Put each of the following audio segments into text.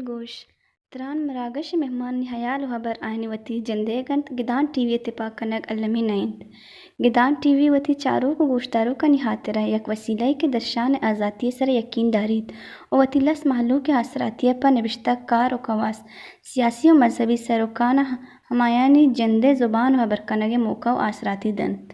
گوش، تران مراگش ءِ مہمانانی ہیال ءُ ہبر آیانی وتی جندئیگ اَنت، گدان ٹی وی ءِ تپاک کنگ المی نہ اِنت۔ گدان ٹی وی وتی چاروک ءُ گوشداروکانی ہاترا یک وسیلہ یے کہ درشان ءِ آزاتی ءِ سرا یکین داریت ءُ وتی لس مہلوک ءِ آسراتی ءَ پہ نبشتہ کار ءُ کواس، سیاسی ءُ مذہبی سروکاں ہمایانی جند ءِ زبان ءُ ہبر کنگ ءِ موقع ءُ آسراتی دنت۔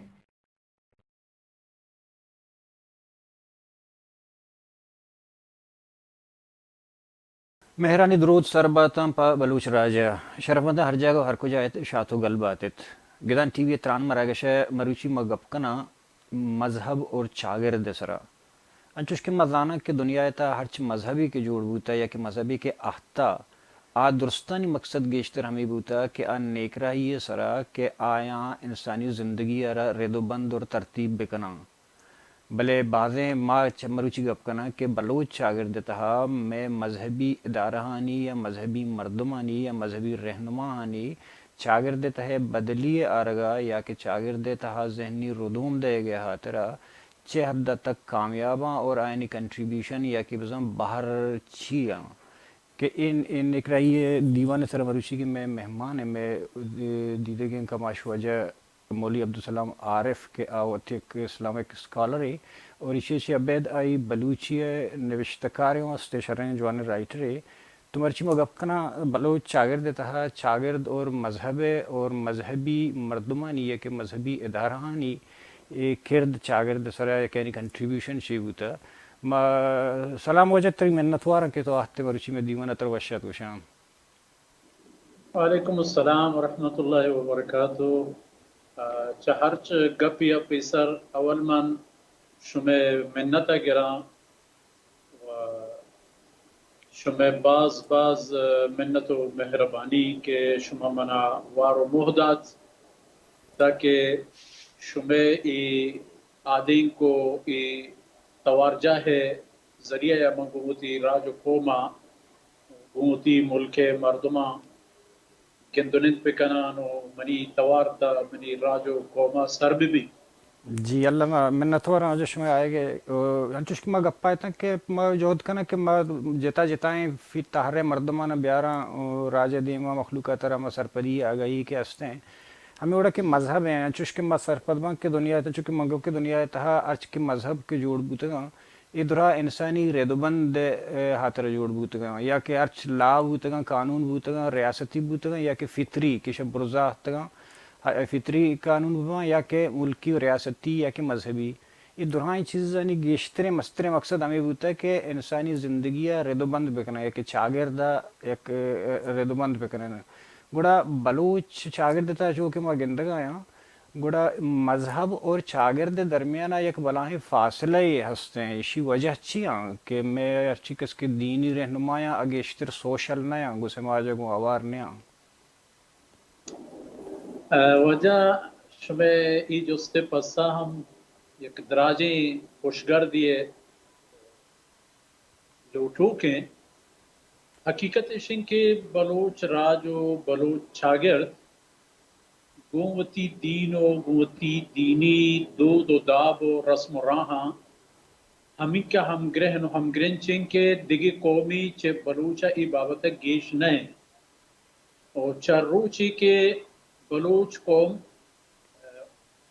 مہرانی درود سر باتاں پہ بلوچ راج ءَ۔ شرفمنداں ہر جاگہ ءُ ہر کجا ات، شات ءُ گل بات ات۔ گدان ٹی وی ءِ تران مراگش ءَ مروچی ما گپ کناں مذہب اور چاگرد ءِ سرا۔ انچوش کہ ما زاناں کہ دنیا ءِ تہا ہرچ مذہبے کہ جوڑ بوتہ یا کہ مذہبے کہ اہتہ، آ درستانی مقصد گیشتر ہمے بوتہ کہ آ نیکراہی ءِ سرا کہ آیاں انسانی زندگی ءَ را رد ءُ بند اور ترتیب بکناں۔ بلے بازیں ما چ-، مروچی گپ کناں کہ بلوچ چاگرد ءِ تہا مئے مذہبی ادارہانی یا مذہبی مردمانی یا مذہبی رہنماہانی چاگرد ءِ تہا بدلی ءِ آرگ ءَ یا کہ چاگرد ءِ تہا ذہنی ردوم دئیگ ءِ ہاترا چہ حد ءَ تک کامیاباں اور آیانی کنٹریبیوشن یا کہ بزاں بہر چی آں کہ اے، اے نیکراہی ءِ دیوان ءِ سرا مروچی کہ مئے مہمان ایں، مئے دیدگیں کماش واجہ مولوی عبدالسلام عارف کہ آ وت یک اسلامک اسکالرے اور ایشی چہ ابید آئی بلوچی ءِ نوشتہ کارے ہوں است، شریں جوانیں رائٹرے۔ تو مرچی ما گپ کناں بلوچ چاگرد ءِ تہا چاگرد اور مذہب ءِ اور مذہبی مردمانی یا کہ مذہبی ادارہانی اے کرد چاگرد ءِ سرا یا کہ آیانی کنٹریبیوشن چی بوتہ۔ ما سلام واجہ، تئی منتواراں کہ تو آہتے مروچی مئے دیوان ءَ، ترا وش آت گوشاں۔ وعلیکم السلام ورحمۃ اللہ وبرکاتہ۔ آ، چہ ہرچ گپے ءَ پیسر اول من شمئے منت ءَ گراں ءُ شمئے باز باز منت ءُ مہربانی کہ شما منا وار ءُ موہ دات تاکہ شمئے اے آدینک ءُ اے توارجاہ ءِ ذریعہ ءَ من گوں وتی راج ءُ قوم ءَ گوں وتی ملک ءِ مردماں گند ءُ نند بہ کناں ءُ منی توار تاں منی راج ءُ قوم ءَ سر بہ بیت۔ جی، اللہ ما منتوار آں جو شما آئیگ ءَ۔ او، انچوش کہ ما گپ ءَ اتاں کہ ما جہد کناں کہ ما جتا جتائیں فی تہر ءِ مردماناں بیاراں، او، راج ءِ دیما مخلوق ءِ ترا ما سرپدی آگاہی کہ ہستیں۔ ہمے وڑا کہ مذہب ایں، انچوش کہ ما سرپد باں کہ دنیا ءِ تہا، چونکہ من گوں کہ دنیا ءِ تہا ہرچ کہ مذہب کہ جوڑ بوتگاں، اے درا انسانی رد ءُ بند ءِ ہاترا جوڑ بوتگاں، یا کہ ہرچ لا بوتگاں، قانون بوتگاں، ریاستی بوتگاں، یا کہ فطری کہ شہ برزا اتکگاں، فطری قانون بباں، یا کہ ملکی ءُ ریاستی، یا کہ مذہبی۔ اے درائیں چیزانی گیشتریں مستریں مقصد ہمے بوتگ کہ انسانی زندگی ءَ رد ءُ بند بکناں، یا کہ چاگرد ءَ یک رد ءُ بند بکناں۔ گڑا بلوچ چاگرد ءِ تہا چو کہ ما گندگ ءَ آں، گڑا مذہب اور چاگرد ءِ درمیان ءَ یک بلاہیں فاصلہ یے ہستیں۔ ایشی وجہ چی آں کہ مئے ہرچی کس کہ دینی رہنمایاں آ گیشتر سوشل نہ آں، گوں سماج ءَ گوں ہوار نہ آں؟ ءَ، واجہ، شمئے اے جست ءِ پسہ ہم یک دراجیں پشگردے ءِ لوٹوکیں۔ حقیقت ایش انت کہ بلوچ راج ءُ بلوچ چاگرد گوں وتی دین ءُ گوں وتی دینی دود ءُ داب ءُ رسم ءُ راہاں ہمینکہ ہمگرہن ءُ ہمگرنچ انت کہ دگہ قومے چہ بلوچ ءَ اے بابت ءَ گیش نہ انت۔ ءُ چہ روچے کہ بلوچ قوم،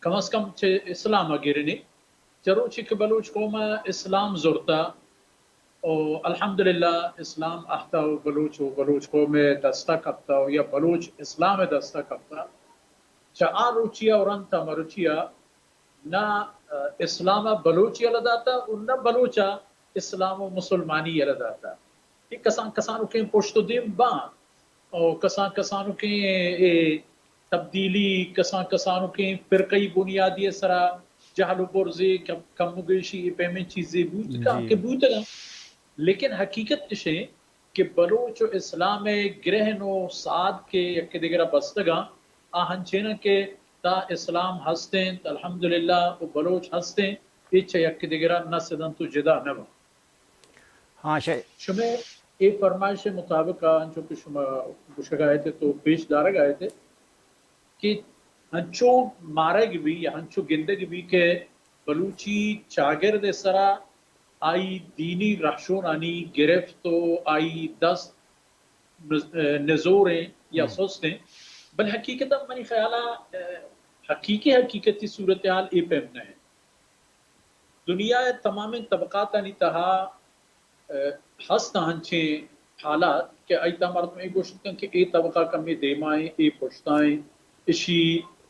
کم از کم چہ اسلام ءَ گرنے، چہ روچے کہ بلوچ قوم ءَ اسلام زرتہ، ءُ الحمدللہ اسلام اہتہ ءُ بلوچ ءُ بلوچ قوم ءِ دست ءَ کپتہ ءُ یا بلوچ اسلام ءِ دست ءَ کپتہ، چہ آ روچی ءَ ءُ رند تاں مرچی ءَ نہ، ءَ، اسلام ءَ بلوچ یلہ داتہ ءُ نہ بلوچ ءَ اسلام ءُ مسلمانی یلہ داتہ۔ اے کسان کسانکیں پشت ءُ دیم باں ءُ کسان کسانکیں اے تبدیلی، کسان کسانکیں فرقہی بنیادی سرا جہل و برزے، کم، کم و گیشی اے پیمیں چیزے بوت کن جی۔ کہ بوتگاں۔ لیکن حقیقت اش انت کہ بلوچ و اسلام ء گرہن و ساد کہ یک دگرا بستگاں، آ ہنچیناں کہ تا اسلام ہست انت، الحمدللہ، و بلوچ ہست انت، اے چہ یک دگرا نہ سدنت و جدا نہ بنت۔ ہاں، شے۔ شمئے اے فرمائش ء مطابق ء انچو کہ شما گوشگ ء ات تو پیش دارگ ء ات کہ انچو مارگ بی یا انچو گندگ بی کہ بلوچی چاگرد ء سرا آئی دینی رہشونانی گرفت و آئی دست نز-، نزوریں یا ہم۔ سستیں، بل حقیقتاً منی خیال ء حقیقی حقیقتی صورتحال اے پیم نہ انت۔ دنیا ء تمامیں طبقاتانی تہا، ء، ہست انچیں حالات کہ آئی تہا مردم اے گوشت کن کہ اے طبقہ کمے دیما ایں، اے پشتا ایں، اشی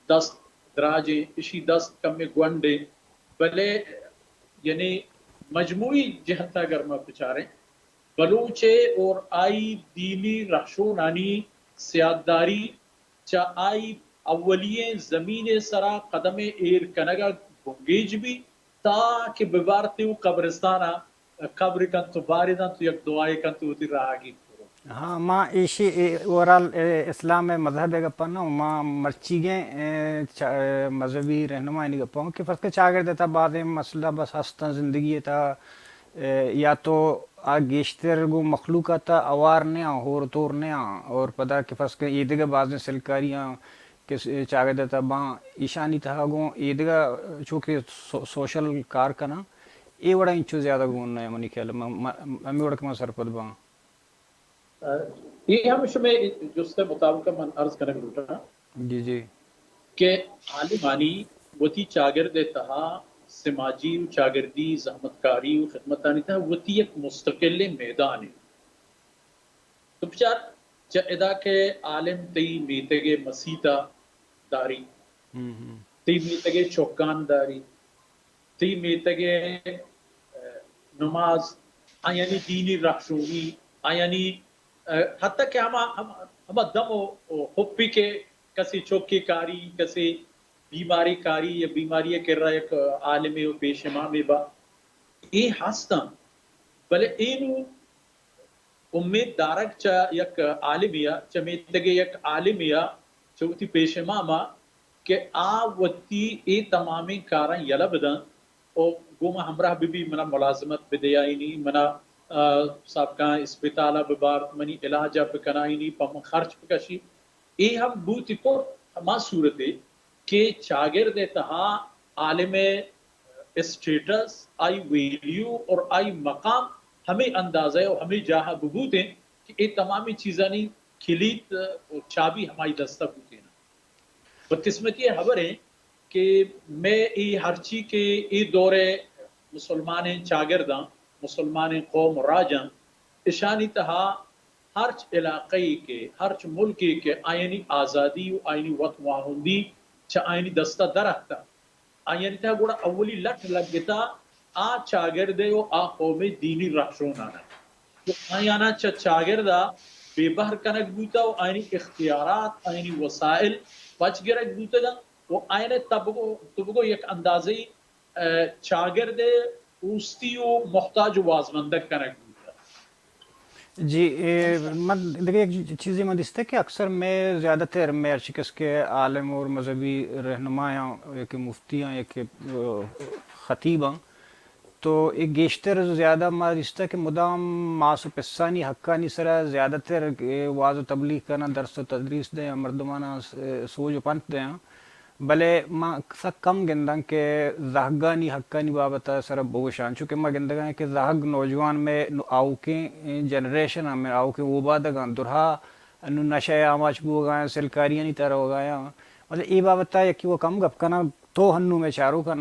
دست دراج ایں، اشی دست کمے گونڈ ایں، بلے یعنی مجموعی جہت ء اگر ما بچاریں، بلوچ ء اور آئی دینی رہشونانی سیادداری چہ آئی اولی ئیں زمین ء سرا قدم ء ایر کنگ ء بنگیج بی، تا کہ ببارت و قبرستان ء قبر کنت و بارت انت و یک دعائے کنت و وتی راہ ء گیپت و روت۔ ہاں، ما ایشی، اے اوورال، اے اسلام ء مذہب ء گپاں نہ، ما مرچیگیں، اے، چا-، اے مذہبی رہنمایانی گپاں کہ فرض کہ چاگرد ء تھا بازیں مسئلہ بس ہستاں زندگی ء تھا، اے، یا تو آ گیشتر گوں مخلوق ء تھا اوار نیاں، ہور تور نیاں، اور پدا کہ فرض کہ ایدگہ بازیں سلکاریاں کہ س-، چاگرد ء تھا باں، ایشانی تھا گوں ایدگہ چونکہ سو-، سوشل کار کناں، اے وڑا انچو زیادہ گون نہ منی خیال ء، م-، م-، ہمے وڑا کہ من سرپد باں۔ اے ہم شمئے جست ء مطابق من عرض کنگ لوٹاں۔ جی، جی۔ کہ عالمانی وتی چاگرد ء تہا سماجی و چاگردی زحمتکاری و خدمتانی تہا وتی یک مستقلیں میدانے۔ تو بچار، چہ ادا کہ عالم تئی میتگ ء مسیت ء داری، ہم، ہم۔ تئی میتگ ء چکان داری، تئی میتگ ء، ء، نماز، آیانی دینی رہشونی، آیانی، ء، حتی کہ ہما، ہما، ہما دم و، و ہپی کہ کسی چکے کاری، کسی بیماری کاری یا بیماری ء کرا یک عالمے و پیش امامے با، اے ہستاں۔ بلے اینو امیت دارگ چہ یک عالمے ء، چہ میتگ ء یک عالمے ء، چہ وتی پیش امام ء کہ آ وتی اے تمامیں کاراں یلہ بدنت و گوں ما ہمراہ بہ بی، منا ملازمت بدیائینی، منا، آ، سابقاں اسپتال ء ببارت، منی علاج ء بکنائینی، پہ من خرچ بکشی۔ اے ہم بوتی پر ہما صورتے کہ چاگرد ء تہا عالم ء اسٹیٹس، آئی ویلیو اور آئی مقام ہمے اندازہ ء و ہمے جاہ ء ببوتیں کہ اے تمامی چیزانی کلیت و چابی ہمائی دست ء بوتین۔ بدقسمتی ء ہبر ایں کہ مئے اے ہرچی کہ اے دور ء مسلمانیں چاگرداں، مسلمانیں قوم و راجاں، اشانی تہا ہرچ علاقہ ای کہ، ہرچ ملک ای کہ آیانی آزادی و آیانی وت واہندی چہ آیانی دستا در اتکا، آیانی تہا گڑا اولی لٹ لگتا آ چاگرد ء و آ قوم ء دینی رہشونان ء۔ و آیانا چہ چاگرد ء بے بہر کنگ بوتا و آیانی اختیارات، آیانی وسائل پچ گرگ بوتگا و آیان ء تبگو، تبگو یک اندازہ ای، ء، چاگرد ء اوستی و محتاج و وازمندگ کنگ بوتا۔ جی، اے، من دگہ یک چیزے من دیستہ کہ اکثر مئے زیادہ تر مئے ہرچی کس کہ عالم اور مذہبی رہنمایاں، یا کہ مفتیاں، یا کہ، آ، خطیباں، تو اے گیشتر زیادہ ما دیستہ کہ مدام ماس و پسانی حقانی سرا زیادہ تر، اے، واز و تبلیغ کناں، درس و تدریس دیاں، مردماناں س-، سوج و پنت دیاں۔ بلے ما سک کم گنداں کہ زہگانی حقانی بابت ء سر ء بگوشاں، چونکہ ما گندگاں کہ زہگ نوجوان مئے نو-، آؤکیں جنریشن ء، مئے آؤکیں اوبادگاں درہا انو نشہ ء آماچ بوگایاں، سلکاریانی تہ روگایاں۔ مطلب اے بابت ء یکی و کم گپ کناں، تو ہنو مئے چاروکاں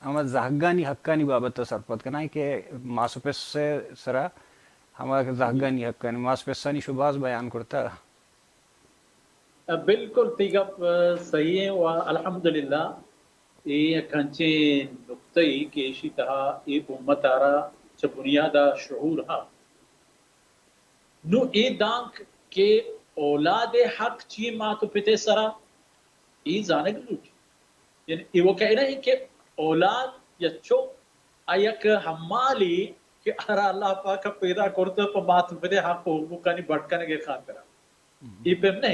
ہما زہگانی حقانی بابت ء سرپد کناں کہ ماس و پس ء سرا ہما زہگانی حقانی، ماس پسانی شباز بیان کرتہ۔ بالکل، تئی گپ، ء، صحیح ایں و الحمدللہ اے یک انچیں نکتہ ای کہ ایشی تہا اے امت آرا چہ بنیاد ء شعور ہا۔ نوں اے دانک کہ اولاد ء حق چی مات و پت ء سرا، اے زانگ لوٹی۔ یعنی ایوکا اے نہ کہ اولاد یا چک آ یک حمالی کہ ہرا اللہ پاک پیدا کرتا پہ مات و پتے حق و حقوقانی بڑ کنگ خاطرا۔ اے پیم نہ،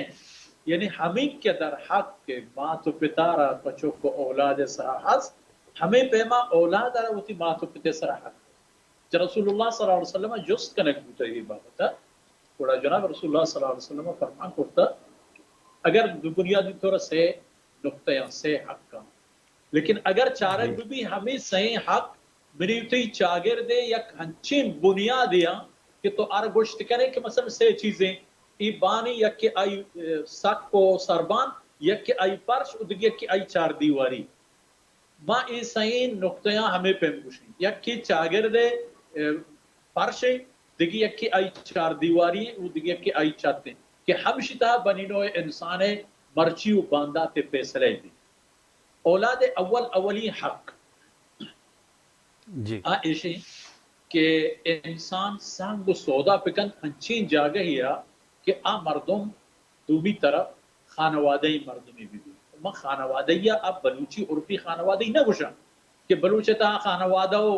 یعنی ہمیں کہ در حق مات و پتارا پہ چک و اولاد سرا ہست، ہمیں پیما اولاد را وتی مات و پتے سرا حق۔ چہ رسول اللہ صلی اللہ علیہ وسلم جست کنگ بوتا اے بابتا، گڑا جناب رسول اللہ صلی اللہ علیہ وسلم فرمان کرتا، اگر دو بنیادی طور سے نقطہ یا سے حق، لیکن اگر چارگ بہ بی ہمیں سئیں حق، منی تئی چاگرد ء یک ہنچیں بنیادے آں کہ تو ہر گوشت کنے کہ مثلاً سے چیزیں، ای بانی، یکے آئی، اه، سک و سربان، یکے آئی پرش و دگہ یکے آئی چار دیواری۔ ما اے سئیں نقطہ آں ہمے پیم گوشیں۔ یکے چاگرد ء، اه، پرش ء، دگہ یکے آئی چار دیواری ء و دگہ یکے آئی چھت ء کہ ہمشی تہا بنی نوع انسان ء مرچی و باندات ء فیصلہ ء بیت۔ اولاد ء اول اولی حق جی۔ آ ایشیں کہ انسان سانگ و سودا بکنت ہنچیں جاگہے ء کہ آ مردم دومی طرف خانوادہی مردمے بہ بیت۔ من خانوادہی ء آ بلوچی عرفی خانوادہی نہ گوشاں کہ بلوچ ء تہا خانوادہ و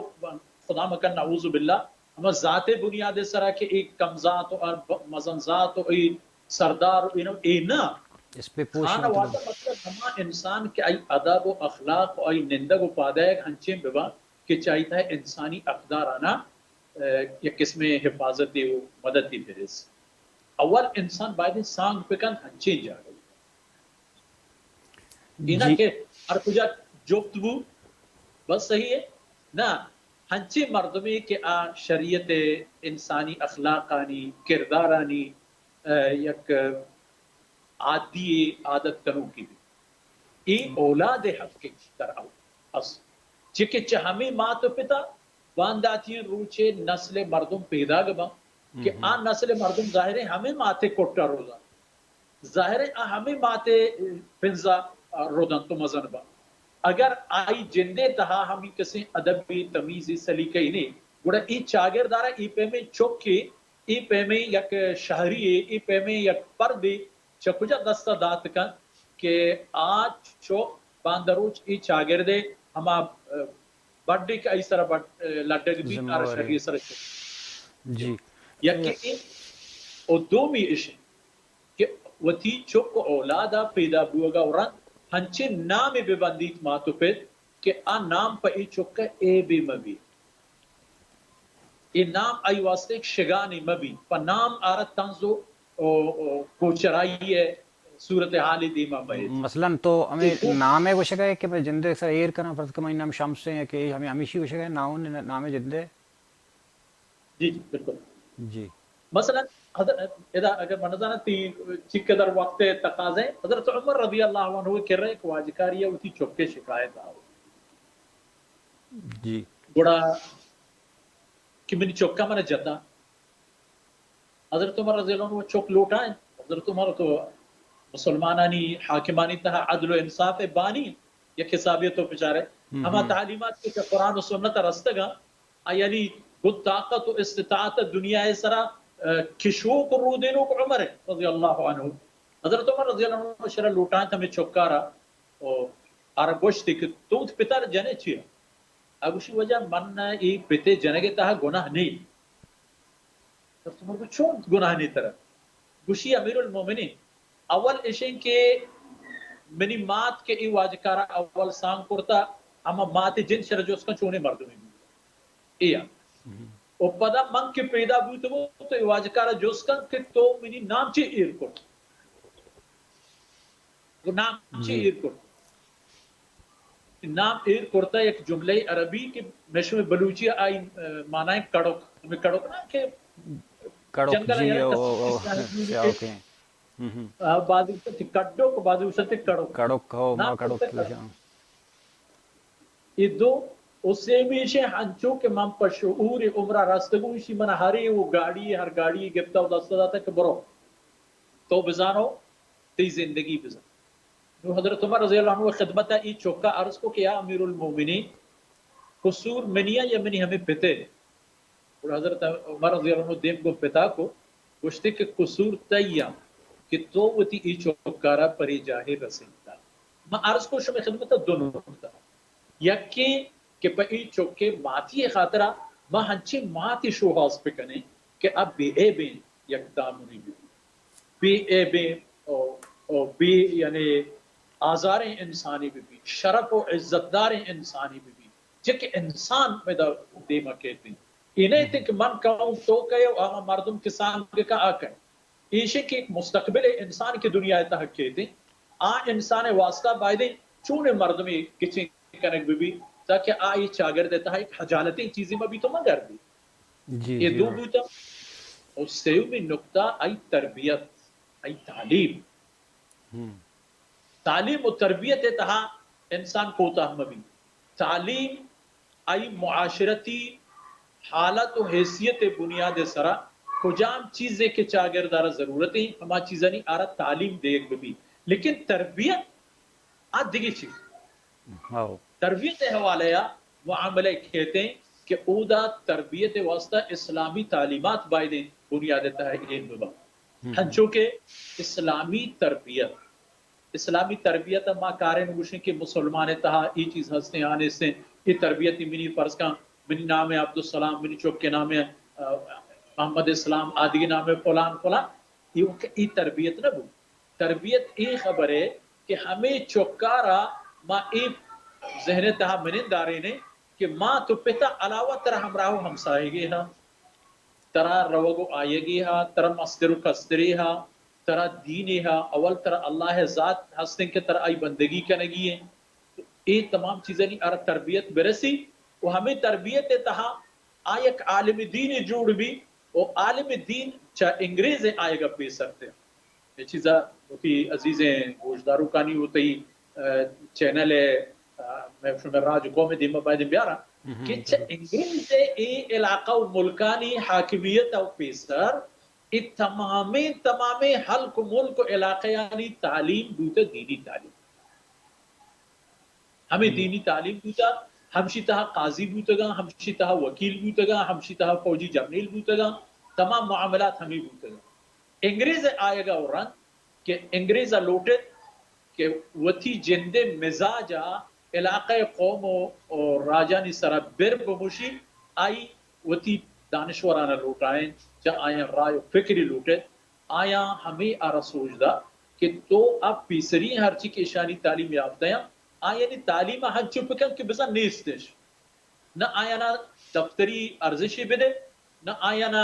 خدا مکن نعوذ باللہ ہما ذات ء بنیاد ء سرا کہ اے کم ذات و آ ب-، مزن ذات و اے سردار و اے نہ، اے نہ۔ اس پہ پوش خانوادہ مطلب ہما انسان کہ آئی ادب و اخلاق و آئی نندگ و پادایگ ہنچیں ببا کہ چہ آئی تہا انسانی اقدار آناں، اه، یک قسمیں حفاظتے و مددے برس۔ اول انسان باید سانگ بکنت ہنچیں جاگہ۔ اے نہ جی۔ کہ ہر کجا جفت بو، بس صحیح ہے۔ نہ، ہنچیں مردمے کہ آ شریعت ء، انسانی اخلاقانی، کردارانی، اه، یک عادی عادت کنوکی بی۔ اے اولاد ء حق ء در اول است۔ چہ کہ چہ ہمے مات و پتا بانداتیں روچے نسل مردم پیداگ باں کہ آ نسل مردم ظاہر ہے ہمے مات ء کٹا روزاں۔ ظاہر ہے آ ہمے مات ء پنزا رودنت و مزن باں۔ اگر آئی جندے تہا ہمیں کسیں ادبی تمیزی سلیقہ ای نے، گڑا ای چاگردارا ای پیمیں چکے، ای پیمیں یک شہری، ای پیمیں یک پردے چہ کجا دستا دات کنت کہ آ چک باندروچ ای چاگردے ہما، اه، بڈے کہ ای سرا بڈ-، اه، لڈگ بیت، آرا شری سرا چک۔ جی۔ یکے اے، و دومی اش کہ وتی چک و اولادا پیدا بوگا و رند ہنچیں نامے بہ بندیت مات و پت کہ آ نام پہ اے چک ء عیبے مہ بیت۔ اے نام آئی واسطہ یک شگانے مہ بیت۔ پہ نام آرا طنز و، و، و کوچرائی ء صورتحالے دیما مہ ایت۔ مثلاً تو ہمیں نام ء گوشگ ء کہ میں جندے سر ایر کناں، فرض کہ منی نام شمس ء کہ ہمیں ہمیشی گوشگ ء نام، نام جندے۔ جی، جی، بالکل۔ جی۔ مثلاً، حضر-، ادا اگر من زاناں تی چی قدر وقت تقاضے، حضرت عمر رضی اللہ عنہ کرے ایک واجکاری ہے، اسی چکے شکایت آو۔ جی۔ گڑا کہ منی چکا من جتا۔ حضرت عمر رضی اللہ عنہ چک لوٹائیں۔ حضرت عمر تو مسلمانانی حاکمانی تہا عدل و انصاف بانی، یک حسابی تو بچارے۔ ہما تعلیمات کہ قرآن و سنت رستگا، آ یعنی گوں طاقت و استطاعت دنیا ء سرا، اه، کشوک و رودینوک عمر رضی اللہ عنہ۔ حضرت عمر رضی اللہ عنہ شرا لوٹائیں ہمیں چکارا، و آرا گوشتی کہ تو وت پتر جنے چیا؟ اگوشی وجہ من ای پتے جنگ تہا گناہ نہیں۔ حضرت عمر گو چون گناہ نہیں ترا؟ گوشی امیر المومنین، اول اشیں کہ منی مات کہ ای واجکارا اول سانگ کرتا، ہما مات جن شر جوست کن چونے مردمی بوتا۔ ایا۔ و پدا من کہ پیدا بوتگو تو ای واجکارا جوست کن کہ تو منی نام چی ایر کرت؟ و نام چی ایر کرت؟ نام ایر کرتا یک جملہ عربی کہ مشم بلوچی آئی، اه، معنی کڑک، ہمیں کڑک نا کہ کڑک، جنگل جی، او، او، او، سیاہ، اوکے۔ آ، بعضی گوشنت کڈک، بعضی گوشنت کڑک۔ کڑک، ہو، ما نام کڑک گوشنت کڑک۔ اے دو، و سیمیشیں ہنچو کہ من پہ شعور عمرا رستگوں، ایشی من ہرے و گاڑی، ہر گاڑی گپتا و دست داتا کہ برو۔ تو بزانو، تئی زندگی بزان۔ نو حضرت عمر رضی اللہ عنہ خدمت ای چوکا عرض کو کہ یا امیر المومنین، قصور منی یا منی ہمیں پتے؟ گڑا حضرت عمر رضی اللہ عنہ دیم گوں پتا کو، گوشتے کہ قصور تئی آں کہ تو وتی اے چوکارا پرے جاہے رسینتا۔ ما عرض کو شمئے خدمت ءَ دو نکتہ۔ یکیں کہ پہ اے چکے ماتی ءِ خاطرا ما ہنچیں ماتی شوہاز بکنیں کہ آ بے عیبیں یک دامنی بہ بی، بے عیبیں او، او بے یعنی آزاریں انسانی بہ بی، شرف و عزت داریں انسانی بہ بی، چہ کہ انسان پدا دیما کیت انت۔ اے نہ انت کہ من کہوں تو کئے و ہما مردم کہ سانگ کن آ کئے۔ ایشی کہ یک مستقبل انسان کہ دنیا ءِ تہا کیت انت، آ انسان ءِ واسطہ بایدیں چونیں مردمے گچین کنگ بہ بیت تاکہ آ اے چاگرد ءِ تہا یک حجالتیں چیزے مہ بیت و مہ گردیت۔ جی، اے جی، دو ہاں۔ بوتاں۔ و سیومی نکتہ آئی تربیت، آئی تعلیم۔ ہم۔ تعلیم و تربیت ءِ تہا انسان کوتاہ مہ بیت۔ تعلیم آئی معاشرتی حالت و حیثیت ءِ بنیاد ءِ سرا کجام چیزے کہ چاگرد ءَ را ضرورت انت، ہما چیزانی آ را تعلیم دیگ بہ بیت۔ لیکن تربیت آ دگہ چیز۔ ہاؤ۔ تربیت ءِ حوالہ ءَ معاملہ کیت انت کہ اودا تربیت ءِ واسطہ اسلامی تعلیمات بایدیں بنیاد ءِ تہا ایر بہ بنت۔ ہم۔ ہنچو کہ اسلامی تربیت، اسلامی تربیت ءَ ما کارین گوشیں کہ مسلمان ءِ تہا اے چیز ہستیں، آ نیستیں۔ اے تربیت منی فرض کن، منی نام ءَ عبدالسلام، منی چک ءِ نام ءَ، آ، محمد اسلام، آدگہ نام ءَ فلان فلان۔ اے وقت اے تربیت نہ بوت۔ تربیت اے خبر ءَ کہ ہمے چکارا ما اے ذہن ءِ تہا منندارینیں کہ مات و پت ءَ علاوہ ترا ہمراہ و ہمساہگے ہا، ترا روگ و آیگے ہا، ترا مستر و کسترے ہا، ترا دینے ہا، اول ترا اللہ ءِ ذات ہستیں کہ ترا آئی بندگی کنگی انت۔ تو اے تمام چیزانی آ را تربیت برسی و ہمے تربیت ءِ تہا آ یک عالم دین جوڑ بی و عالم دین چہ انگریز ءِ آیگ ءَ پیسر تر۔ اے چیزا وتی عزیزیں گوشداروکانی و تئی، آ، چینل ءِ، آ، مئے شمئے راج و قوم ءِ دیما باید بیاراں ہم، کہ ہم، چہ ہم۔ انگریز ءِ اے علاقہ و ملکانی حاکمیت ءَ پیسر اے تمامیں، تمامیں ہلک و ملک و علاقہانی تعلیم بوتہ دینی تعلیم۔ ہمے ہم۔ دینی تعلیم بوتہ، ہمشی تہا قاضی بوتگاں، ہمشی تہا وکیل بوتگاں، ہمشی تہا فوجی جرنیل بوتگاں، تمام معاملات ہمے بوتگاں۔ انگریز ءِ آیگ ءَ رند کہ انگریز ءَ لوٹت کہ وتی جند ءِ مزاج ءَ علاقہ ءِ قوم و، و راجانی سرا بر بموشی، آئی وتی دانشورانا لوٹائینت، چہ آیاں رائے و فکری لوٹت، آیاں ہمے آ را سوج دا کہ تو آ پیسری ہرچی کہ اشانی تعلیم یافتہ یاں، آیانی تعلیم ءَ ہنچو بکن کہ بزاں نیستش۔ نہ آیانا دفتری ارزشے بدے، نہ آیانا،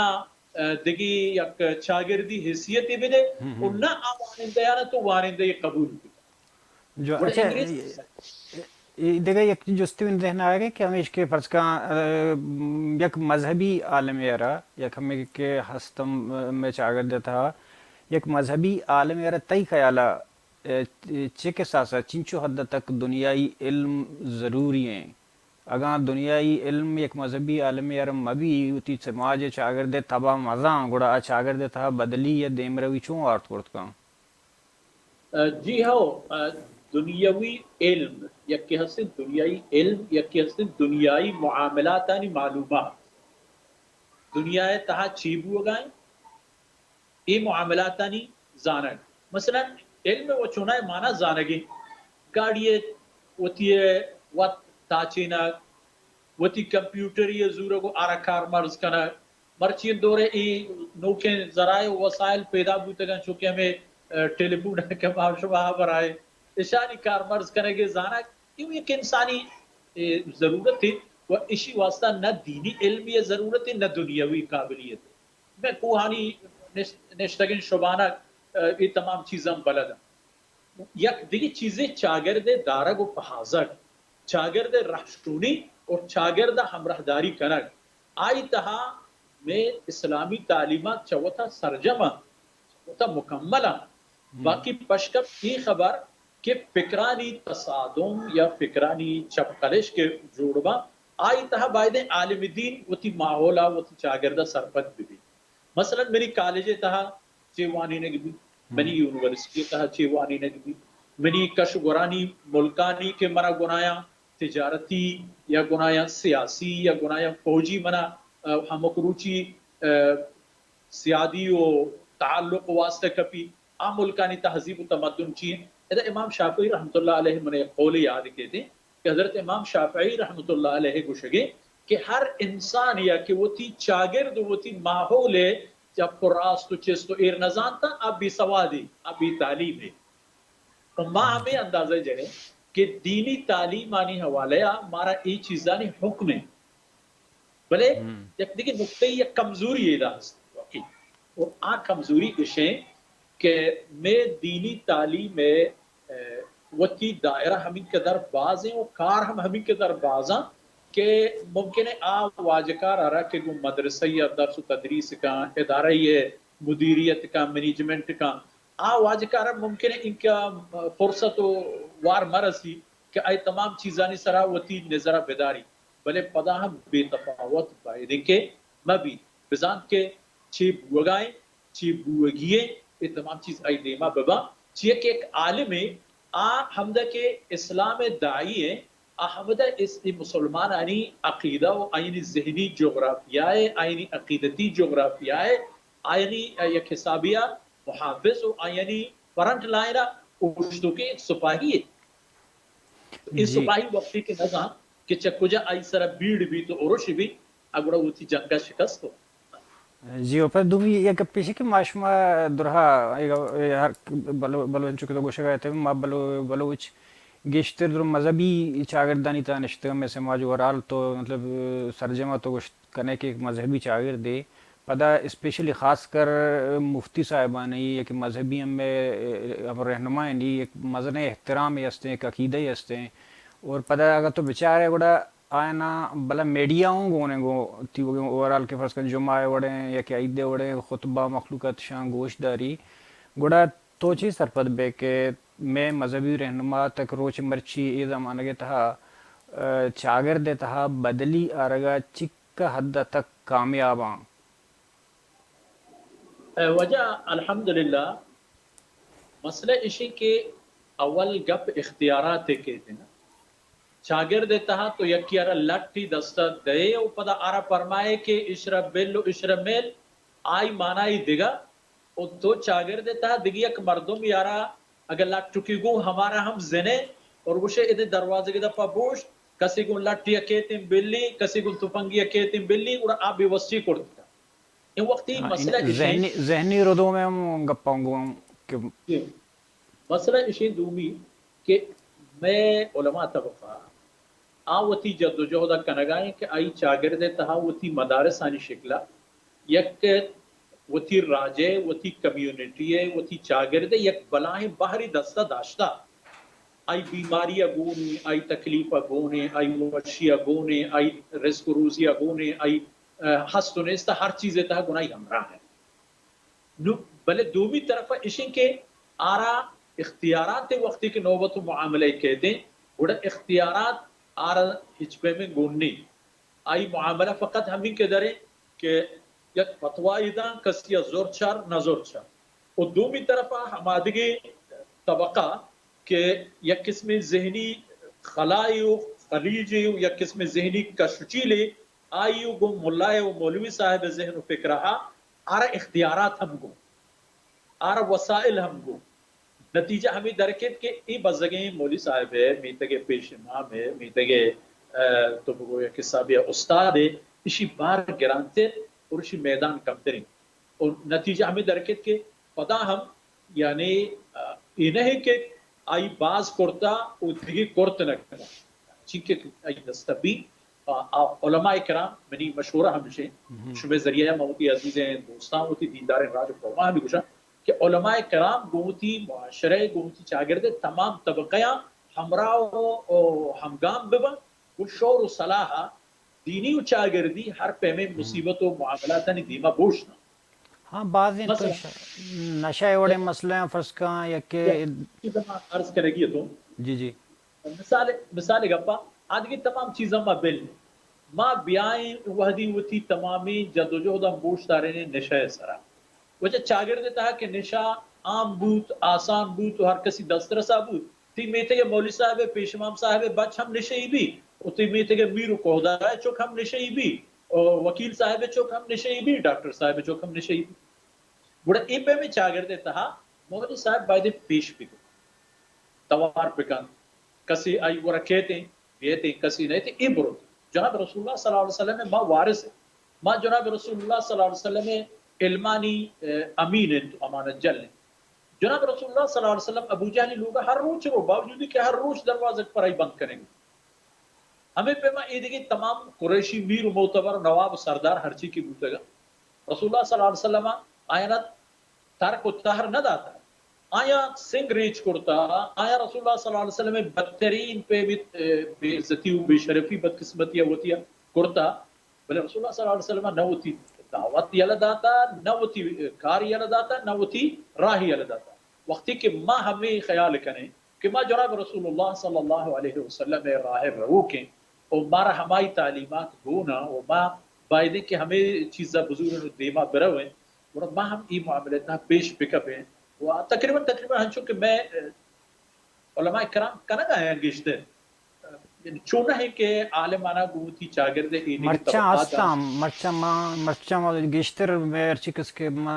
آ، دگہ یک چاگردی حیثیتے بدے، ہم، و ہم۔ نہ آ وانندہانا تو وانندہی قبول بکن۔ جو، گڑا اچھا، انگریز اے، اے دگہ یک جستے من ذہن آئے کہ ہمیش کہ فرض کن، آ، یک مذہبی عالمے ءَ را، یک ہمے کہ ہستم، آ، مئے چاگرد ءِ تہا، یک مذہبی عالمے ءَ را تئی خیال ءَ، آ، چہ کساس ءَ چنچو حد تک دنیائی علم ضروری ایں؟ اگاں دنیائی علم یک مذہبی عالمے ءَ را مہ بی، وتی سماج ءِ چاگرد ءِ تب ءَ مزاں، گڑا آ چاگرد ءِ تہا بدلی یا دیمروی چون آرت کرت کن؟ آ، جی ہو، آ، دنیاوی علم، یکے ہستیں دنیائی علم، یکے ہستیں دنیائی معاملاتانی معلومات۔ دنیا ءِ تہا چی بوگا انت، اے معاملاتانی زانگ۔ مثلاً علم و چونائے مانا زانگی، گاڑی ءِ وتی ءِ وت تاچینگ، وتی کمپیوٹری ءِ زورگ و آرا کارمرز کنگ، مرچی دور ءَ اے نوکیں ذرائع و وسائل پیدا بوتگاں، چونکہ ہمے، آ، ٹیلیفون ءَ کہ ما شما ہبر آئے، اشانی کارمرز کنگ ءِ زانگ، اے یک انسانی، اے، ضرورت ہے و اشی واسطہ نہ دینی علمی ضرورت ہے، نہ دنیاوی قابلیت ہے۔ میں کوہانی نش-، نشتگیں شبانگ، آ، اے تمام چیزاں بلد ہیں۔ یک دگہ چیزے چاگرد ءِ دارگ و پہازگ، چاگرد ءِ رہشونی اور چاگرد ءَ ہمراہداری کنگ۔ آئی تہا مئے اسلامی تعلیمات چہ وتا سرجم انت، چہ وتا مکمل انت۔ ہم۔ باقی پشکپ اے خبر کہ فکرانی تصادم یا فکرانی چپقلش کہ جوڑ باں، آئی تہا بایدیں عالم دین وتی ماحول ءَ وتی چاگرد ءَ سرپد بہ بیت۔ مثلاً منی کالج ءِ تہا چے وانینگ بیت، ہم۔ منی یونیورسٹی ءِ تہا چے وانینگ بیت، منی کش گورانی ملکانی کہ منا گنایاں تجارتی یا گنایاں سیاسی یا گنایاں فوجی منا، آ، ہمک روچی، آ، سیادی و تعلق واسطہ کپی۔ آ ملکانی تہذیب و تمدن چی انت؟ ادا امام شافعی رحمت اللہ علیہ، من یک قولے یاد کیت کہ حضرت امام شافعی رحمت اللہ علیہ گوشگے کہ ہر انسان یا کہ وتی چاگرد و وتی ماحول چہ پراست و چست و ایر نزانتا، آ بے سوادی، آ بے تعلیمے۔ و ما ہمے اندازہ جنیں کہ دینی تعلیمانی حوالہ ء مارا اے چیزانی حکم انت۔ بلے یک دگہ نقطہ یک کمزوری ادا ہست واقعی۔ و آ کمزوری اش انت کہ مئے دینی تعلیم ء، ء، وتی دائرہ ہمینقدر باز انت و کار ہم ہمینقدر باز انت کہ ممکن انت آ واجکار ء را کہ گوں مدرسہ یا درس و تدریس کن، ادارہ ء مدیریت کن، مینجمنٹ کن، آ واجکار ء ممکن انت اینکہ فرصت و وار مرسی کہ آئی تمام چیزانی سرا وتی نظر ء بداری، بلے پدا ہم بے تفاوت باید انت کہ مہ بیت، بزانت کہ چے بوگا انت، چے بوگی انت، اے تمام چیز آئی دیما ببا۔ چیا کہ یک عالمے آ ہمدا کہ اسلام ء داعی انت، آ ہمدا اس-، اے مسلمانانی عقیدہ و آیانی ذہنی جغرافیہ ء، آیانی عقیدتی جغرافیہ ء، آیانی یک حسابیا محافظ و آیانی فرنٹ لائن ء اوشتوکیں یک سپاہی ء۔ اے سپاہی وقتی کہ نزان کہ چہ کجا آئی سرا بیڑ بیت و ارش بیت، ء گڑا وتی جنگ ء شکست و جی، و پہ دومی یک گپے ایش کہ ما شما درہا اے گو-، اے ہر بلو-، بلوچ چونکہ تو گوشگ ء ات، ما بلو-، بلوچ گیشتر در مذہبی چاگردانی تہا نشتگ، مثل ما جو ورال تو مطلب سرجم ء تو گوشت کنے کہ یک مذہبی چاگردے، پدا اسپیشلی خاص کر مفتی صاحبانی یک مذہبی ہم، ہم رہنمایانی یک مزنیں احترامے استیں، یک عقیدہ ئے استیں، اور پدا اگاں تو بچارے گڑا آیانا بلا میڈیا اوں گون انت، گوں تیوگیں اوورال کہ فرض کن جمعہ ء وڑیں یا کہ عید ء وڑیں خطبہ مخلوق ء تشاں گوش داری، گڑا تو چی سرپد بے کہ مئے مذہبی رہنما تک روچ مرچی اے زمانگ ء تہا، ء، چاگرد ء تہا بدلی آرگ ء چک حد ء تک کامیاب آں؟ ء، وجہ الحمدللہ مسئلہ اشی کہ اول گپ اختیارات ء کیت انت۔ چاگرد ء تہا تو یکے ء را لٹی دست ء دئے و پدا آرا پرمائے کہ اشرا بل و اشرا مل، آئی معنی دگہ، و تو چاگرد ء تہا دگہ یک مردم یارا اگہ لٹکی گوں ہمارا ہم زنے اور گوشے ادے دروازگ دپا بوش، کسی گوں لٹی ء کیتیں بلی، کسی گوں تفنگی ء کیتیں بلی، گڑا آ بے وسی کرت۔ اے وقتی ہاں، مسئلہ ان اشی ذہنی، ذہنی ردوم ء ہم گپاں گوں کہ جی۔ مسئلہ اشی دومی کہ مئے علماء طبقہ آ وتی جدوجہد ء کنگا ایں کہ آئی چاگرد ء تہا وتی مدارسانی شکل ء یک وتی راج ء، وتی کمیونٹی ء، وتی چاگرد ء یک بلاہیں بہرے دست ء داشتہ۔ آئی بیماری ء گون ایں، آئی تکلیف ء گون ایں، آئی وشی ء گون ایں، آئی رزق و روزی ء گون ایں، آئی، ء، ہست و نیست ء ہر چیز ء تہا گون آئی ہمراہ ایں۔ نو، بلے دومی طرف ء اشیں کہ آرا اختیارات ء وقتی کہ نوبت و معاملہ ء کیت ایں، گڑا اختیارات آرا ہچ پیمیں گون نیں۔ آئی معاملہ فقط ہمیں کہ دریں کہ یک فتوی داں، کسی ء زر چر، نہ زر چر۔ و دومی طرف ء ہمادگیں طبقہ کہ یک قسمیں ذہنی خلائے و خلیجے و یک قسمیں ذہنی کش و چیلے، آئی و گوں ملائے و مولوی صاحب ء ذہن و فکر ء آرا اختیارات ہم گوں، آرا وسائل ہم گوں۔ نتیجہ ہمے در کیت کہ اے بزگیں مولوی صاحب ء، میتگ ء پیش امام ء، میتگ ء، ء، تو بگو یک حسابے ء استاد ء، اشی بار گرانتر اور اشی میدان کمتریں۔ اور نتیجہ ہمے در کیت کہ پدا ہم یعنی، ء، اے نہ کہ آئی باز کرتا و دگہ کرت نہ کنت۔ چنکہ آئی دست بی، آ، آ، علماء کرام، منی مشورہ ہمشیں، شمے ذریعہ ما وتی عزیزیں دوستاں، وتی دینداریں راج و قوماں ہمیں گوشاں کہ علماء کرام گوں وتی معاشرہ، گوں وتی چاگرد تمام طبقیاں ہمراہ و، و ہمگام ببن، گوں شور و صلاح دینی و چاگردی ہر پیمیں مصیبت و معاملاتانی دیما بوشتاں۔ ہاں، بازیں تو مثلاً، ش-، نشہ ء وڑیں مسئلہ ہیں، فرض کن یا کہ یک چیز ما عرض کنگی اتوں۔ جی، جی۔ مثال، مثال گپا، آدگہ تمام چیزاں ما بل، ما بیائیں وہدی وتی تمامیں جد و جہداں بوش دارین نشہ ء سرا۔ وجہ چاگرد ء تہا کہ نشہ عام بوت، آسان بوت و ہر کسی دسترسا بوت، تئی میتگ ء مولوی صاحب ء، پیش امام صاحب ء بچ ہم نشئی بی، و تئی میتگ ء میر و کوہدار ء چک ہم نشئی بی، و وکیل صاحب ء چک ہم نشئی بی، ڈاکٹر صاحب ء چک ہم نشئی بی۔ گڑا اے پیمیں چاگرد ء تہا مولوی صاحب باید پیش بکن، توار بکن، کسی آئی گورا کیتیں، بیتیں، کسی نیتیں، اے برو۔ جناب رسول اللہ صلی اللہ علیہ وسلم ما وارث ہیں۔ ما جناب رسول اللہ صلی اللہ علیہ وسلم علمانی، اے، امین ہیں تو امانت جل ہیں۔ جناب رسول اللہ صلی اللہ علیہ وسلم ابو جہل لوگا ہر روچ رو، باوجود کہ ہر روچ دروازہ پر آئی بند کریں گے۔ ہمیں پیما اے دیگه تمام قریشی میر و معتبر و نواب و سردار ہرچی کی بوتگا، رسول اللہ صلی اللہ علیہ وسلم آیانا ترک و تہر نہ داتا۔ آیا سنگ ریچ کرتا، آیا رسول اللہ صلی اللہ علیہ وسلم بدترین پہ بے، بے عزتی و بے شرفی بدقسمتی وتی کرتا، بلے رسول اللہ صلی اللہ علیہ وسلم نہ وتی دعوت یلہ داتا، نہ وتی کار یلہ داتا، نہ وتی راہ یلہ داتا۔ وقتی کہ ما ہمیں خیال کنیں کہ ما جناب رسول اللہ صلی اللہ علیہ وسلم راہ روکیں و مارا ہمائی تعلیمات گونا و ما بایدیں کہ ہمیں چیزا بزورن و دیما برویں، گڑا ما ہم ای معاملے تہا پیش بکپیں۔ و تقریباً، تقریباً ہنچو کہ میں، اے، علماء کرام کنگا ہیں گیشتر، یعنی چونہ ہے کہ عالمانہ گوں وتی چاگرد اے دیگہ مرچاں طبقات ہستاں، مرچاں ما، مرچاں ما گیشتر میں ہرچی کس کہ ما،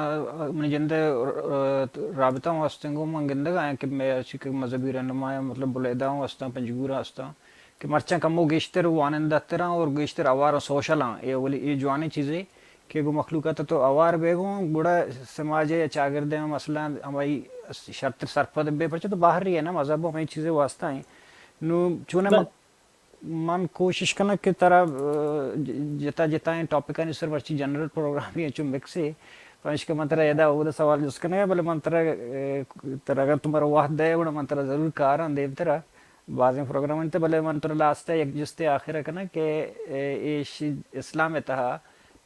منی جند ء، ء، رابطہ ہوں ہستیں گوں من گندگا ہیں کہ میں ہرچی کہ مذہبی رہنما ہیں، مطلب بلیدہ ہوں ہستاں، پنجگورا ہستاں کہ مرچاں کمو گیشتر وانندہ تراں اور گیشتر آواراں سوشلاں۔ اے اولی اے جوانیں چیزے کہ گوں مخلوقات تو آوار بے گوں، گڑا سماج یا چاگرد ہیں مسئلہ ہمائی شرط سرپد بے، پرچہ تو باہر رہی ہے نا، مذہب ہمیں چیزیں واسطہ ہیں۔ نو چونہ من، من کوشش کناں کہ ترا، ء، ج-، جتا جتائیں ٹاپکانی سر مرچی جنرل پروگرام ہی چو مکس ہے، پمشکہ من ترا ادا اودا سوال جست کنگا، بلے من ترا، ء، ترا اگر تو مارا وقت دے گڑا من ترا ضرور کاراں دیم ترا بازیں پروگرام انت، بلے من ترا لاسٹ یک جستے آخر کناں کہ، ء، ایش اسلام تہا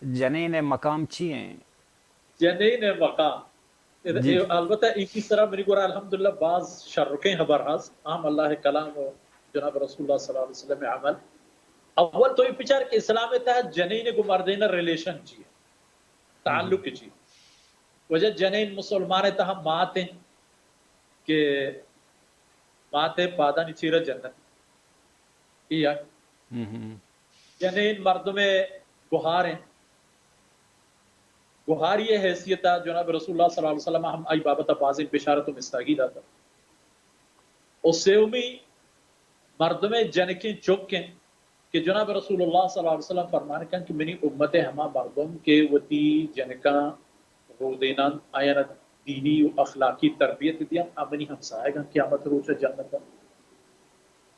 جنین مقام چی ہیں؟ جنین مقام۔ اے، جی۔ اے، البتہ ایشی سرا منی گورا الحمدللہ باز شرکیں خبر ہست۔ ہم اللہ کلام و جناب رسول اللہ صلی اللہ علیہ وسلم عمل۔ اول تو یہ پچار کہ اسلام تہا جنین گو مردین ریلیشن چی ہے؟ تعلق چی؟ وجہ جنین مسلمان تہا مات ہیں کہ مات پادانی چیرہ جنت۔ اے یک۔ ہم ہم۔ جنین مردم گہار ہیں۔ گہاری حیثیت جناب رسول اللہ صلی اللہ علیہ وسلم ہم آئی بابت بازیں بشارت و مستاگی داتا۔ و سیومی مردم جنکیں چک ہیں کہ جناب رسول اللہ صلی اللہ علیہ وسلم فرمان کن کہ منی امت ہما مردم کہ وتی جنکاں رودینان آیان دینی و اخلاقی تربیت دیان، آ منی ہمسایگاں قیامت روچ جنت۔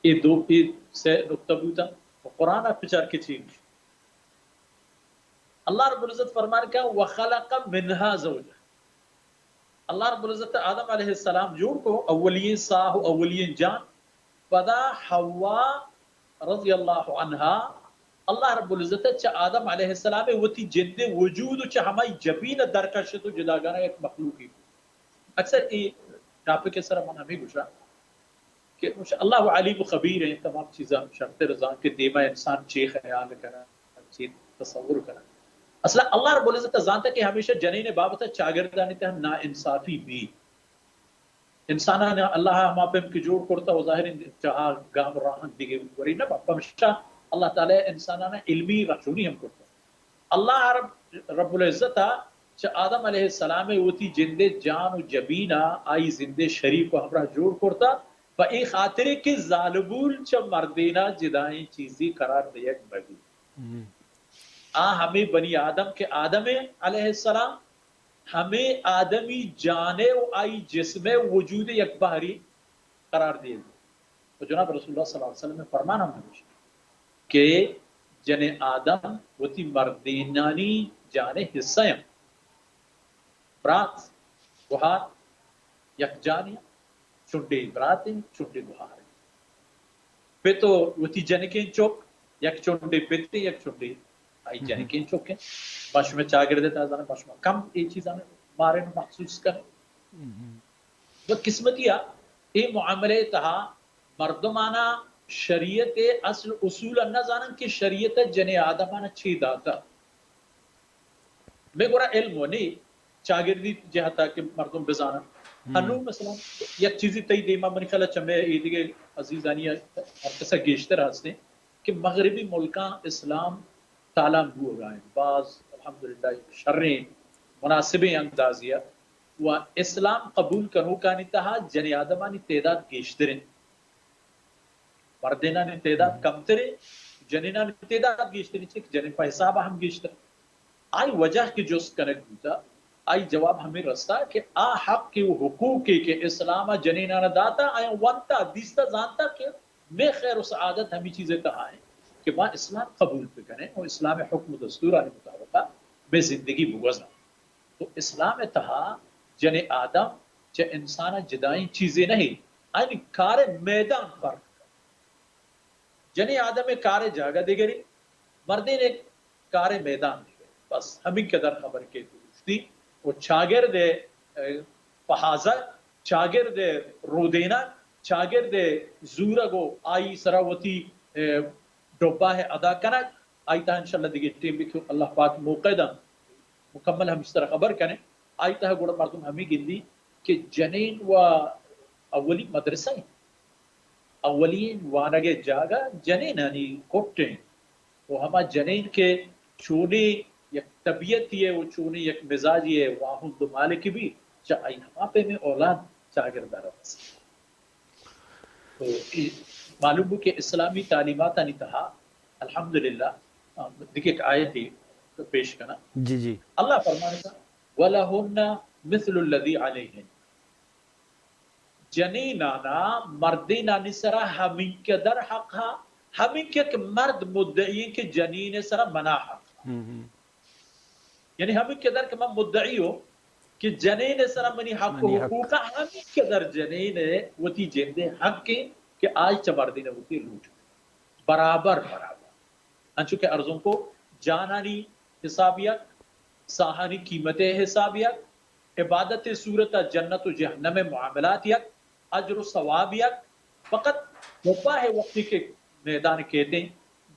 اے دو، اے سے نقطہ بوتن۔ و قرآن پچار کے چی؟ اللہ رب العزت فرمان کن، وخلق منها زوجها۔ اللہ رب العزت آدم علیہ السلام جوڑ کو، اولی ساہ و اولی جان، پدا حوا رضی اللہ عنہا، اللہ رب العزت چہ آدم علیہ السلام وتی جند وجود و چہ ہمائی جبین درکشت و جداگانہ یک مخلوقی۔ اکثر اے ٹاپک سر من ہمیں گوشا کہ اللہ علیم و خبیر ہیں، تمام چیزاں شرتر زان کہ دیما انسان چے خیال کرا، چے تصور کرا۔ اصلا اللہ رب العزت زانتا کہ ہمیشہ جنین بابت چاگردانی تہ نا انصافی بی۔ انسانان اللہ ہما پیم کہ جوڑ کرتا و ظاہر ہیں چاہا گام راہن دیگه وری نہ با۔ پمشا اللہ تعالی انسانان علمی رہشونی ہم کرتا۔ اللہ رب، رب العزت چہ آدم علیہ السلام وتی جندے جان و جبینا آئی زندے شریک و ہمراہ جوڑ کرتا، پہ اے خاطرے کہ زالبول چہ مردینا جدائیں چیزی قرار دیگ مبی۔ ہم۔ آ ہمیں بنی آدم کہ آدم علیہ السلام ہمیں آدمی جانے و آئی جسم وجود یک بہری قرار دیگ۔ و جناب رسول اللہ صلی اللہ علیہ وسلم فرمان ہم ہمیش کہ جن آدم وتی مردینانی جانے حصہ ہیں۔ برات، گہار، یک جانی، چنڈے برات ہیں، چنڈے گہار ہیں۔ پت و وتی جنکیں چک، یک چنڈے پت ہیں، یک چنڈے آئی جنکیں چک ہیں۔ ما شما چاگرد تا زانے، ما شما کم اے چیزاں مارے محسوس کریں۔ بدقسمتی ء اے معاملہ ء تہا مردمانا شریعت ء اصل اصول ء نہ زانن کہ شریعت ء جن آدمانا چے داتا۔ مئے گورا علم و نی چاگردی جہتا کہ مردم بزانن۔ ہنو مثلاً یک چیزی تئی دیما منی خیال ء چمے اے دیگہ عزیزانی ء ہر کسا گیشتر ہستیں کہ مغربی ملکاں اسلام تالان بوگا ہیں۔ باز الحمدللہ شریں مناسبیں اندازی ء و اسلام قبول کنوکانی تہا جنین آدمانی تعداد گیشتر انت۔ مردینانی تعداد کمتر انت، جنینانی تعداد گیشتر انت، چک جنین پہ حساب ہم گیشتر۔ آئی وجہ کہ جست کنگ بوتا، آئی جواب ہمیں رستا کہ آ حق و حقوقے کہ اسلام جنینان داتا، آیا ونتا، دیستا، زانتا کہ میں خیر و سعادت ہمیں چیزیں تہا ہیں کہ ما اسلام قبول بکنیں و اسلام حکم و دستورانی مطابقہ میں زندگی بگوزاں۔ تو اسلام تہا جنین آدم چہ انسان جدائیں چیزے نہیں، آئی کار میدان فرق۔ جنین آدم کار جاگہ دگری، مردین کار میدان دگری۔ بس ہمیں قدر خبر کے تو گشتی و چاگرد، اے، پہازگ، چاگرد رودینگ، چاگرد زورگ و آئی سرا وتی، اے، ڈبہ ادا کنگ، آئی تہا انشاءاللہ دگہ ٹیم بی کہ اللہ پاک موقع دنت مکمل ہمشتر خبر کنیں، آئی تہا گڑا مردم ہمیں گندی کہ جنین و اولی مدرسہ ہیں، اولی وانگ جاگہ جنینانی کٹ ہیں، و ہما جنین کہ چونی یک طبیعتی ہے و چونی یک مزاجی ہے، واہند و مالک بھی، چہ آئی ہما پہ میں اولاد چاگردار رسید۔ تو ای معلوم بو کہ اسلامی تعلیماتانی تہا الحمدللہ، آ، دگہ یک آیتے پیش کناں۔ جی، جی۔ اللہ فرمانتا، "ولہن مثل الذی علیہن۔" جنینانا مردینانی سرا ہمینکدر حق ہا، ہمینکہ کہ مرد مدعی ہیں کہ جنین سرا منا حق ہا۔ ہم، ہم۔ یعنی ہمیں قدر کہ من مدعی ہوں کہ جنین سرا منی حق و منی حق۔ حقوق، ہمیں قدر جنین وتی جندے حق ہیں کہ آئی چہ مردین وتی لوٹ۔ برابر، برابر۔ انچو کہ ارزوں کو جانانی حساب یک، ساہانی قیمت حساب یک، عبادت صورت جنت و جہنم معاملات یک، اجر و ثواب یک، فقط ڈبہ وقتی کہ میدان کیتیں،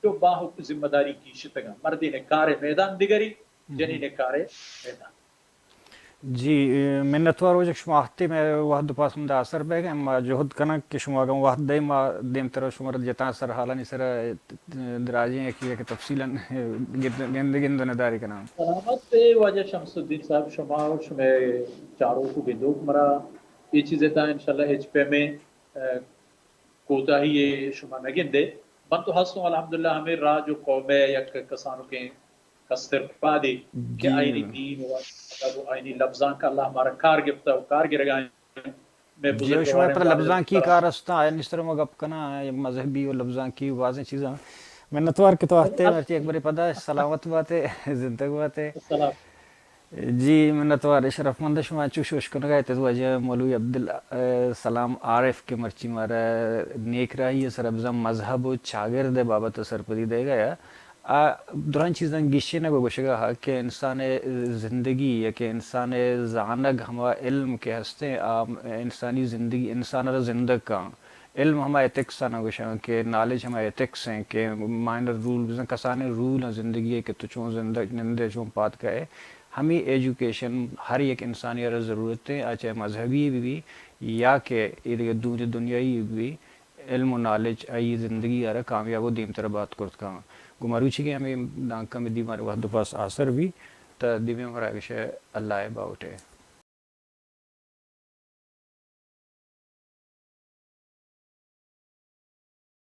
ڈبہ ذمہ داری گیشتگاں۔ مردین کار میدان دگری، جنین کار میدان۔ جی، منتوار واجہ شما ہتے، میں وہد پاس ہم دا اثر بیگ، ما جہد کناں کہ شما اگاں وہد دے، ما دیمتر شما را جتاں سر حالانی سر دراجیں یکی یک تفصیلاً گند، گند، گند نداری کناں۔ سلامت بے واجہ شمس الدین صاحب، شما و شمے چاروک و گندوک مرا اے چیزے تا انشاءاللہ ہچ پیمیں، اے، کوتاہی شما نہ گندے۔ من تو ہستوں الحمدللہ ہمیں راج و قومے یک کسانوکیں کستر پادے کہ جی۔ آئینی دین و ادب و آئینی لبزانک اللہ مارا کار گپتا و کار گرگا ہیں۔ میں جی، بزرگ شما واریں پتہ بارے لبزانکی کار ہستا، آیا نشتر ما گپ کنا، مذہبی و لبزانکی و بازیں چیزاں۔ منتوار کہ تو ہستے، مرچی ایک بری پدا سلامت باتے، زندگ باتے۔ السلام۔ جی، منتوار، شرف مند شما چو شوش کنگا ات واجہ مولوی عبدالسلام عارف کہ مرچی مارا نیک راہی سر بزاں مذہب و چاگرد بابت سرپدی دیگا یا۔ آ درائیں چیزاں گیشینگ و گوشگا ہا کہ انسان زندگی یا کہ انسان زانگ ہما علم کہ ہستیں، آ انسانی زندگی، انسان را زندگ کن۔ علم ہما ایتھکس آناں گوشاں کہ نالج ہما ایتھکس ہیں کہ مائنر رول بزاں کسانیں رول ہیں زندگی ء کہ تو چون زندگ نندے چون پاد کئے۔ ہمے ایجوکیشن ہر یک انسانی ء را ضرورت ہیں، آ چاہے مذہبی بہ بی یا کہ اے دگہ دون دنیائی بہ بی، علم و نالج آئی زندگی ء را کامیاب و دیمتر بات کرت کن۔ گوں مروچی کہ ہمے دانکہ ہمے دیوان وہد و پاس آسر بی، تا دیویں مراگش اللہ ء باوٹے۔